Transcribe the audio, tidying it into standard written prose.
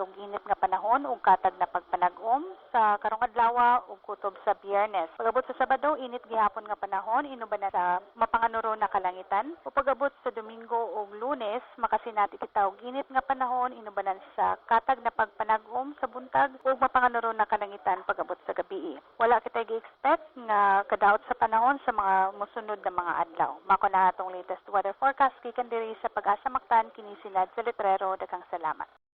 og init nga panahon ug katag na pagpanag-om sa karong adlaw ug kutob sa Biyernes. Pag-abot sa Sabado, init gihapon nga panahon inuban na sa mapanganuro na kalangitan. Ug pag-abot sa Domingo ug Lunes, makasinati kita og init nga panahon inubanan sa katag na pagpanag-om sa buntag ug mapanganuro na kalangitan pag-abot sa gabi. Wala kita gi-expect nga kadaot sa panahon sa mga mosunod na mga adlaw. Mao na atong latest weather forecast gikan diri sa Pag-asa Mactan. Kini si Nadza Letrero. Daghang salamat.